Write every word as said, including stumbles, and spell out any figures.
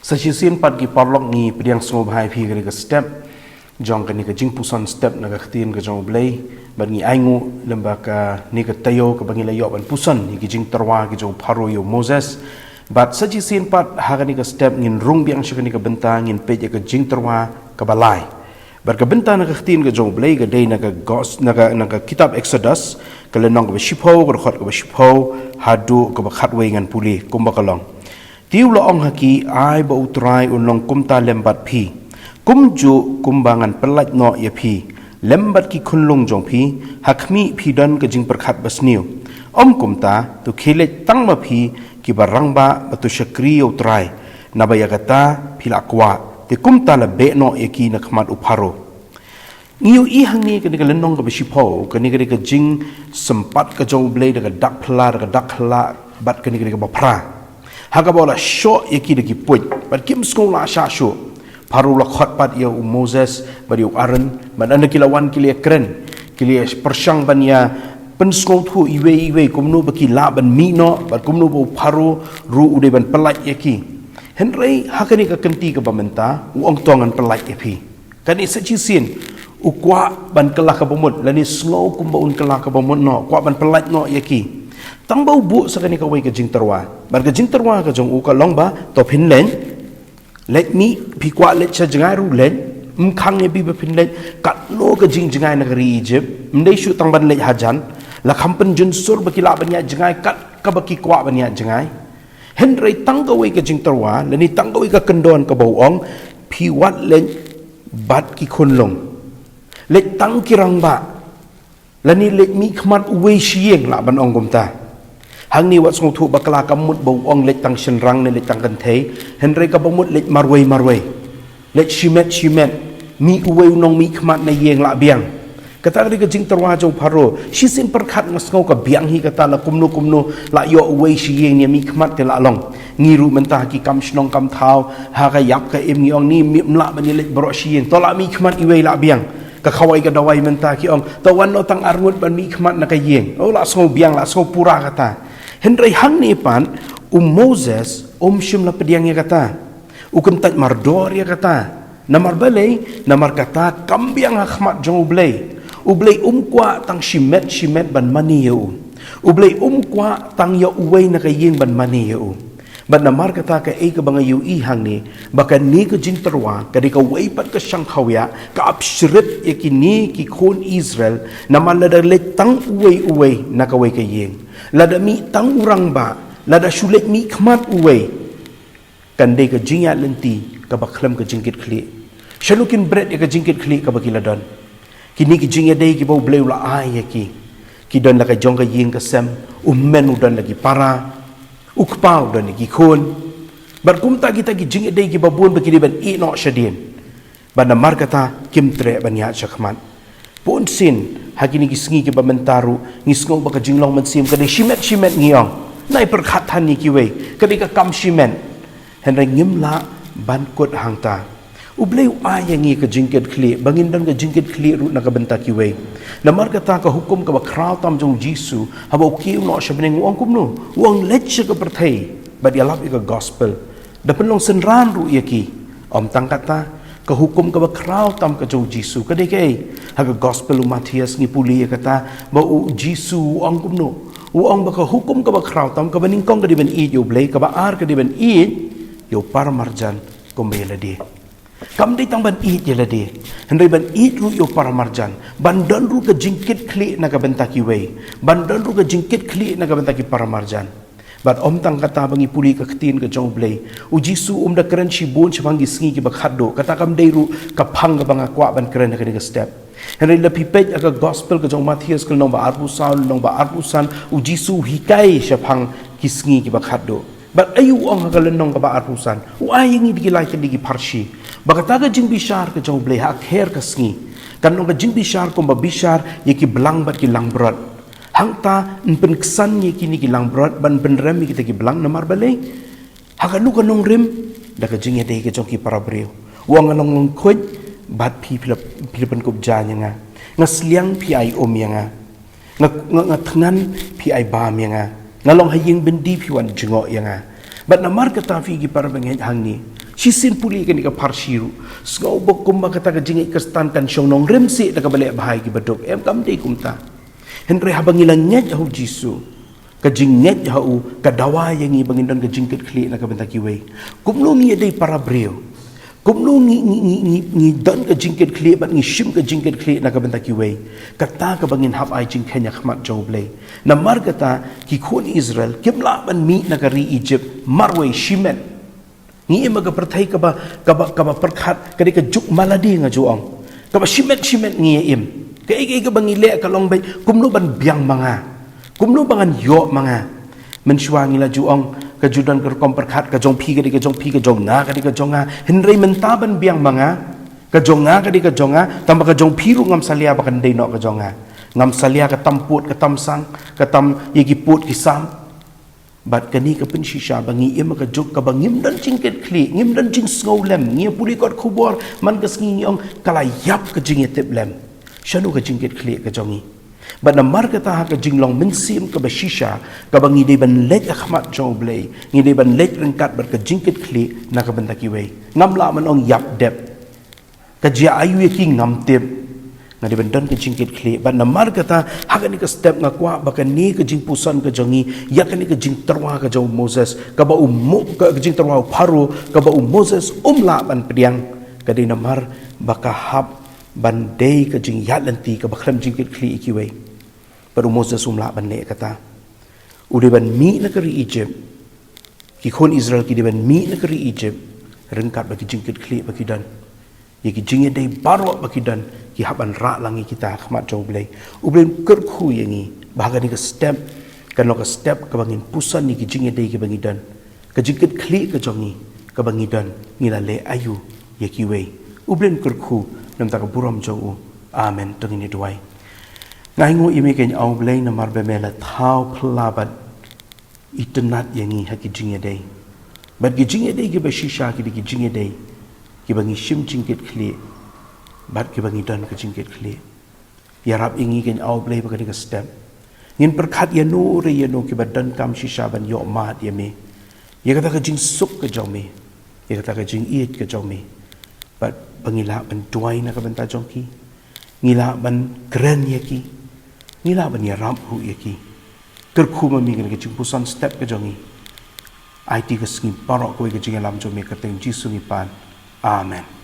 Sa shisien pat ki paralok, ngi pdiang sngewbha ïa phi kane ka step jong kane ka jingpuson step na ka ktien ka jong U Blei. Bad ngi ainguh lem bad kane ka taïew kaba ngi la ïoh ban puson ïa ki jingtyrwa ki jong u Pharaoh ïa u Moses. Bad sa shisien pat ha kane ka step ngin rung biang sha kane ka bynta, ngin peit ïa ka jingtyrwa kaba lai. Bad ka bynta na ka ktien ka jong U Blei ka dei na ka gos-, na ka, na ka kitab Exodus, ka lynnong kaba shiphew, ka dkhot kaba shiphew haduh kaba khatwei, ngan pule kumba ka long. Te u la ong ha ki, ai ba U Trai un long kumta lem bad phi, kumjuh kumba ngan pyllait noh ïa phi lem bad ki khunlung jong phi. Ha khmih phi don ka jingpyrkhat basniew. Ym kumta, to khie leit tang ma phi kiba rangbah bad to shakri ïa U Trai, naba ïa kata phi la kwah. Te kumta la beh noh ïa ki na khmat u Pharaoh. Ngi ïohi hangne kane ka lynnong kaba shiphew, kane ka dei ka jingsympat ka jong U Blei da ka dak phylla, da ka dak khylla, bad kane ka dei kaba phra. Ha kaba u la shoh ïa ki da ki puit, bad kim sngew lah shah shuh. Pharaoh u la khot pat ïa u Moses bad ïa u Aaron, bad ynda ki la wan ki la ïakren, ki la ïa pyrshang ban ïa pynsngewthuh iwei iwei kumno ba ki lah ban mih noh, bad kumno ba u Pharaoh ruh u dei ban pyllait ïa ki. Hynrei ha kane ka kynti kaba mynta, u ong to ngan pyllait ïa phi. Kane sa shisien, u kwah ban kylla kaba mut, lane sngew kumba un kylla kaba mut noh, kwah ban pyllait noh ïa ki. Tang ba u buh sa kane kawei ka jingtyrwa. Bad ka jingtyrwa ka jong u ka long ba, to phin leit, leit mih, phi kwah leit sha jngai ruh leit, ym khang ïa phi ba phin leit katno ka jingjngai na ka ri Egypt, ym dei shuh tang ban leit hajan, la kham pynjynsur ba ki lah ban ïaid jngai kat kaba ki kwah ban ïaid jngai. Hynrei tang kawei ka jingtyrwa, lane tang kawei ka kyndon kaba u ong, phi wat leit bad ki khunlung. Leit tang ki rangbah. Lane leit mihkhmat uwei shi ïing, lah ban ong kumta. Hangne wat sngewthuh bakla, kam mut ba u ong leit tang shynrang ne leit tang kynthei, hynrei kaba mut leit marwei marwei. Leit shimet shimet, mih uwei u nongmihkhmat na ïing lah biang. Kata ka dei ka jingtyrwa jong u Pharaoh. Shisien pyrkhat nga sngew ka biang hi kata, la kumno kumno lah ïoh uwei shi ïing ne mihkhmat te lah long. Ngi ruh mynta ha ki kam shnong kam thaw, ha ka ïap ka im ngi ong ne mih, ym lah ban ïaleit baroh shi ïing. To lah mihkhmat iwei lah biang. Ka khawai ka dawai mynta ki ong, to wan noh tang arngut ban mihkhmat na ka ïing. Oh, lah sngew biang, lah sngew pura kata. Hynrei hangne pat, u Moses um shym la pdiang ïa kata. U kyntait mardor ïa kata. Namar balei? Namar kata kam biang ha khmat jong U Blei. U Blei um kwah tang shimet shimet ban mane ïa u. U Blei um kwah tang ïa uwei na ka ïing ban mane ïa u. Bad namar kata kaei kaba nga ïohi hangne, ba kane ka jingtyrwa ka dei kawei pat ka shang khawiah, ka ap shrip ïa kine ki khun Israel, namar lada leit tang uwei uwei na kawei ka ïing, lada mih tang u rangbah, lada shu leit mihkhmat uwei, kan dei ka jingïaid lynti kaba khlem ka jingkitkhlieh. Shano kin bret ïa ka jingkitkhlieh kaba ki la don? Kine ki jingïadei kiba U Blei u la ai ïa ki, ki don la ka jong ka ïing ka sem, u hynmen u don la ki para, u kpa u don la ki khun. Bad kumta kita ki jingïadei kiba bun ba ki dei ban ïeh noh shadien. Bad namar kata kim treh ban ïaid shakhmat. Bunsien, ha kine ki sngi kiba mynta ruh, ngi sngew ba ka jinglong mynsiem ka dei shimet shimet ngi ong. Nai pyrkhat than ïa kiwei, ka dei ka kam shimet. Hynrei ngim lah ban kut hangta. U Blei u ai ïa ngi ka jingkitkhlieh, ba ngin don ka jingkitkhlieh ruh na ka bynta kiwei. Namar kata ka hukum kaba khraw tam jong U Jisu, haba u kiew noh sha bneng u ong kumno, u ong leit sha ka pyrthei bad ïalap ïa ka gospel. Da pynlong synran ruh ïa ki. Ym tang kata, ka hukum kaba khraw tam ka jong U Jisu ka dei kaei? Ha ka gospel u Mathaios ngi pule ïa kata, ba U Jisu u ong kumno? U ong ba ka hukum kaba khraw tam, kaba nyngkong ka dei ban ïeit ïa U Blei, kaba ar ka dei ban ïeit ïa u paramarjan kumba ïa lade. Kam dei tang ban ïeit ïa lade, hynrei ban ïeit ruh ïa u paramarjan, ban don ruh ka jingkitkhlieh na ka bynta kiwei, ban don ruh ka jingkitkhlieh na ka bynta ki paramarjan. Bad ym tang kata, ba ngi pule ka ktien ka jong U Blei, U Jisu um da kren shibun shaphang ki sngi kiba khatduh. Kata kam dei ruh ka phang kaba nga kwah ban kren ha kane ka step. Hynrei lada phi peit ha ka gospel ka jong u Mathaios ka lynnong ba arphew saw, lynnong ba arphew san, U Jisu u hikai shaphang ki sngi kiba khatduh. Bad aïu u ong ha ka lynnong kaba arphew san? U ai ïa ngi da ki lai tylli ki pharshi ba kata ka jingbishar ka jong U Blei ha kher ka sngi kan long ka jingbishar kumba bishar ïa ki blang bad ki langbrot. Hangta yn pynksan ïa kine ki langbrot ban pynrem ïa kita ki blang. Namar balei? Ha kano ka nongrim? Da ka jingïadei ka jong ki para briew. U ong nga long lyngkhuit bad phi, phi la, phi la pynkup jaiñ ïa nga. Nga sliang, phi ai um ïa nga. Nga, nga, nga thngan, phi ai bam ïa nga. Nga long ha ïing byndi, phi wan jngoh ïa nga. Bad namar kata phi ki para bangeit hangne, Shisien pule kane ka pharshi ruh. Sngewbha kumba kata ka jingngeit Khristan kan shong nongrim seh da kaba leh bha ïa kiba duk. Em, kam dei kumta. Hynrei haba ngi la ngeit ha u Jisu, ka jingngeit ha u ka dawa ïa ngi ba ngin don ka jingkitkhlieh na ka bynta kiwei. Kumno ngi ïadei para briew? Kumno ngi, ngi, ngi, ngi, ngi don ka jingkitkhlieh bad ngi shim ka jingkitkhlieh na ka bynta kiwei? Kata kaba ngin hap ai jingkheiñ ha khmat jong U Blei. Namar kata ki khun Israel kim lah ban mih na ka ri Egypt marwei shimet. Ngi im ha ka pyrthei kaba, kaba, kaba pyrkhat ka dei ka juk malade, nga ju ong. Kaba shimet shimet ngi im. Kaei kaei kaba ngi leh ka long beit kumno ban biang ma nga, kumno ba ngan ïoh ma nga. Mynshuwa ngi la ju ong, ka ju don ka rukom pyrkhat, ka jong phi ka dei ka jong phi, ka jong nga ka dei ka jong nga. Hynrei mynta ban biang ma nga, ka jong nga ka dei ka jong nga, tangba ka jong phi ruh ngam salia ba kan dei noh ka jong nga. Ngam salia ka tam pud ka tam sang, ka tam ïa ki pud ki sam. Bad kane ka pynshisha ba ngi im ha ka juk kaba ngim don jingkitkhlieh, ngim don jingsngewlem, ngi ïa pule kot khubor man ka sngi, ngi ong ka la ïap ka jingïatiplem. Shano ka jingkitkhlieh ka jong ngi? Bad namar kata ha ka jinglong mynsiem kaba shisha kaba ngi dei ban leit ha khmat jong U Blei, ngi dei ban leit ryngkat bad ka jingkitkhlieh na ka bynta kiwei. Ngam lah ban ong ïap dep. Ka jia aïu ïa ki ngam tip. Nga dei ban don ka jingkitkhlieh. Bad namar kata ha kane ka step nga kwah ba kane ka jingpuson ka jong ngi ïa kane ka jingtyrwa ka jong u Moses, kaba u Mo-, ka, ka jingtyrwa u Pharaoh, kaba u Moses um lah ban pdiang, ka dei namar ba ka hap ban dei ka jingïaid lynti kaba khlem jingkitkhlieh ïa kiwei. Bad u Moses um lah ban leh kata. U dei ban mih na ka ri Egypt. Ki khun Israel ki dei ban mih na ka ri Egypt ryngkat bad ki jingkitkhlieh ba ki don. Ïa ki jingïadei baroh ba ki don ki hap ban rah lang ïa kita ha khmat jong U Blei. U Blei un kyrkhu ïa ngi ba ha kane ka step kan long ka step kaba ngin puson ïa ki jingïadei kiba ngi don. Ka jingkitkhlieh ka jong ngi kaba ngi don, ngi la leh aïu ïa kiwei? U Blei un kyrkhu na ka bynta ka burom jong u. Amen. To ngin ïa duwai. Nga ainguh ïa me, ko U Blei, namar ba me la thaw phylla bad itynnad ïa ngi ha ki jingïadei. Bad ki jingïadei kiba shisha ki dei ki jingïadei kiba ngi shim jingkitkhlieh bad kiba ngi don ka jingkitkhlieh. Ïarap ïa ngi, ko U Blei, ba ha kane ka step ngin pyrkhat ïano re ïano kiba donkam shisha ban ïoh mad ïa me, ïa kata ka jingsuk ka jong me, ïa kata ka jingïeit ka jong me. Bad ba ngi lah ban duwai na ka bynta jong ki, ngi lah ban kren ïa ki, ngi lah ban ïarap ruh ïa ki. Kyrkhu ma me ha kane ka jingpuson step ka jong ngi. Aiti ka sngi baroh kawei ka jingïalam jong me, ha ka kyrteng Jisu ngi pan. Amen.